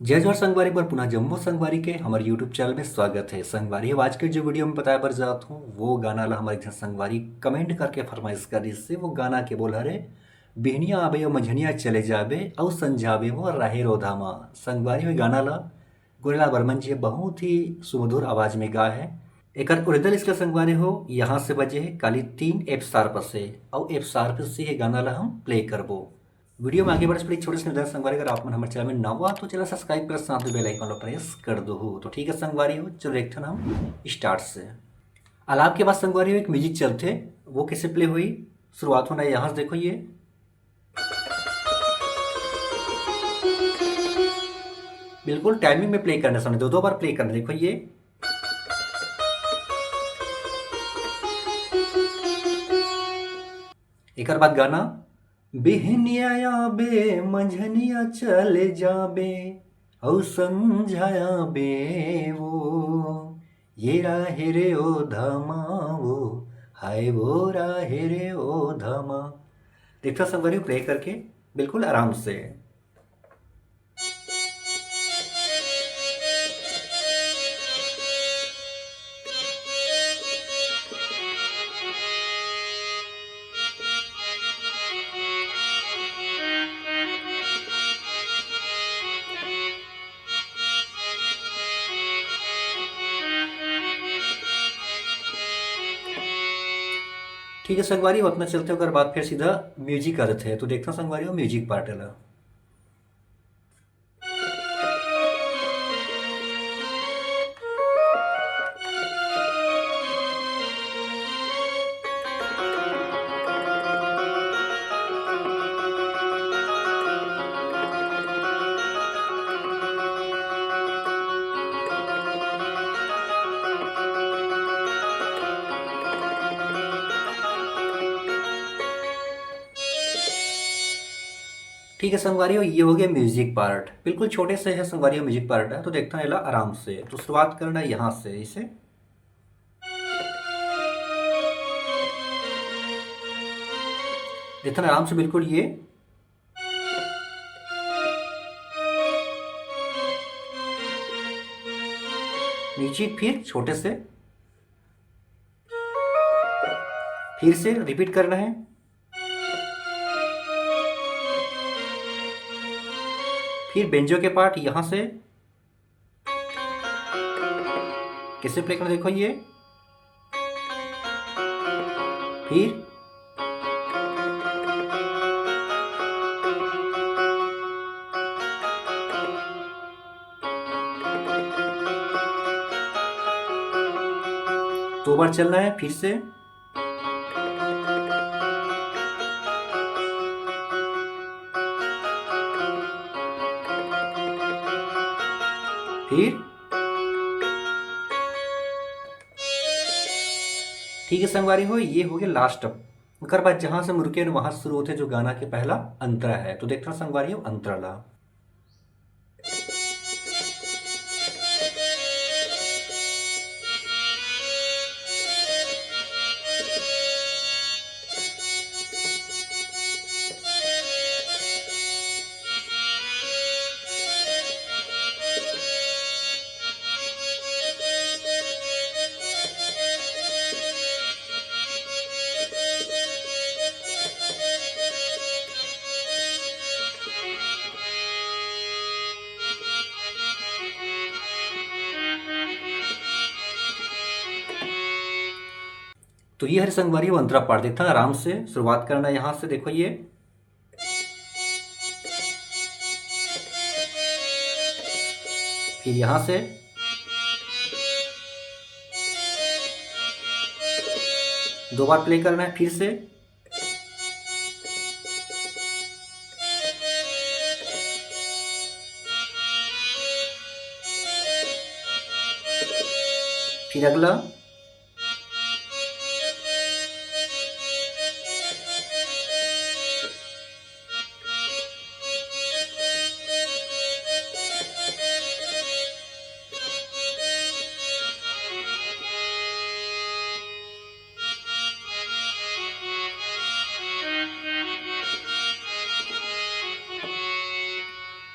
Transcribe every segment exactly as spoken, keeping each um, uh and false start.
जय जोहार संगवारी, बर पुनः जम्मो संगवारी के हमर YouTube चैनल में स्वागत है। संगवारी हो, आज के जो वीडियो में बताए बर जात हूँ, वो गाना ला हमर एक झन संगवारी कमेंट करके फरमाइश कर रिहिस हे। वो गाना के बोल हरे, बिहनिया आबे ओ मंझनिया चले जाबे, अउ संझाबे वो राहेर ओ धामा। संगवारी हो, ये गाना ला गोरेलाल बर्मन जी बहुत ही सुमधुर आवाज में गा है। एकर ओरिजिनल स्केल संगवारी हो, यहाँ से बजे है काली तीन एफ शार्प से, अउ एफ शार्प से ये गाना ला हम प्ले करबो। वीडियो में आगे बढ़े से पहले एक छोटे से निवेदन संगवारी, अगर आप मन हमर चैनल में नवा तो चैनल सब्सक्राइब कर, साथ में बेल आइकन ला प्रेस कर दो हो। तो ठीक है संगवारी हो, चलो देखथन हम स्टार्ट से। आलाप के बाद संगवारी हो एक म्यूजिक चलथे, वो कैसे प्ले होई, शुरुआत होना है यहाँ से, देखो ये बिल्कुल टाइमिंग में प्ले करना है, दो दो बार प्ले करना है। देखो ये एकर बाद गाना, बिहनिया आबे मंझनिया चले जाबे, अउ संझाबे वो, ये राहेर ओ धामा वो, हाय वो राहेर ओ धामा। देखथन संगवारी हो प्ले करके बिल्कुल आराम से। ठीक है संगवारी, उतना चलथे, ओकर बाद फिर सीधा म्यूजिक आ जाथे। तो देखथन संगवारी हो म्यूजिक पार्ट ला। ठीक है संगवारी हो, ये हो गया म्यूजिक पार्ट। बिल्कुल छोटे से है संगवारी हो म्यूजिक पार्ट है, तो देखथन एला आराम से। तो शुरुआत करना है यहाँ से, इसे देखथन आराम से बिल्कुल ये म्यूजिक फिर छोटे से, फिर से रिपीट करना है। फिर बेंजो के पार्ट यहाँ से कैसे प्ले करना, देखो ये, फिर दो बार चलना है फिर से। फिर ठीक है संगवारी हो, ये हो गया लास्ट। ओकर बाद जहां से हम रुके हन, वहां से शुरू होथे जो गाना के पहला अंतरा है। तो देखथन संगवारी हो अंतरा ला। तो ये हरे संगवारी हो अंतरा पार्ट। देखथन आराम से शुरुआत करना है यहाँ से, देखो ये, फिर यहाँ से दो बार प्ले करना है, फिर से फिर अगला।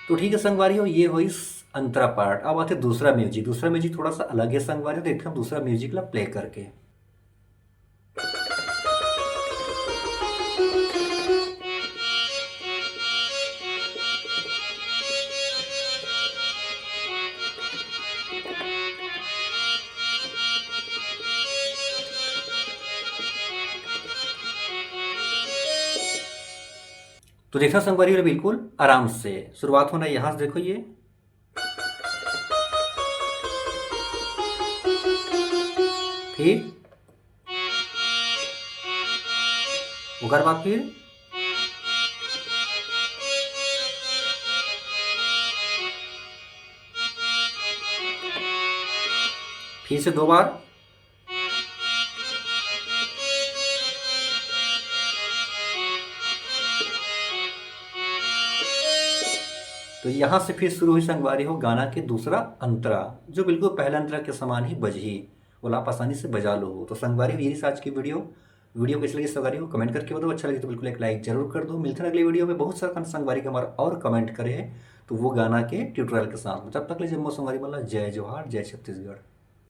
तो ठीक है संगवारी हो, ये होइस अंतरा पार्ट। अब आथे दूसरा म्यूजिक। दूसरा म्यूजिक थोड़ा सा अलग है संगवारी, तो देखते हैं हम दूसरा म्यूजिक ला प्ले करके। तो देखना संगवारी हो, बिल्कुल आराम से शुरुआत होना। यहाँ से देखो ये, फिर ओकर बाद फिर फिर से दो बार। तो यहाँ से फिर शुरू हुई संगवारी हो गाना के दूसरा अंतरा, जो बिल्कुल पहला अंतरा के समान ही बजही, ओला आप आसानी से बजा लो हो। तो संगवारी हो, यही आज की वीडियो। वीडियो कैसे लगी संगवारी हो, कमेंट करके बताओ। अच्छा लगे तो बिल्कुल एक लाइक जरूर कर दो। मिलते हैं अगले वीडियो में। बहुत सारा गाना संगवारी के हमारा और कमेंट करे है, तो वो गाना के ट्यूटोरियल के साथ। तब तक ले जम्मो संगवारी मन ला जय जोहार, जय छत्तीसगढ़।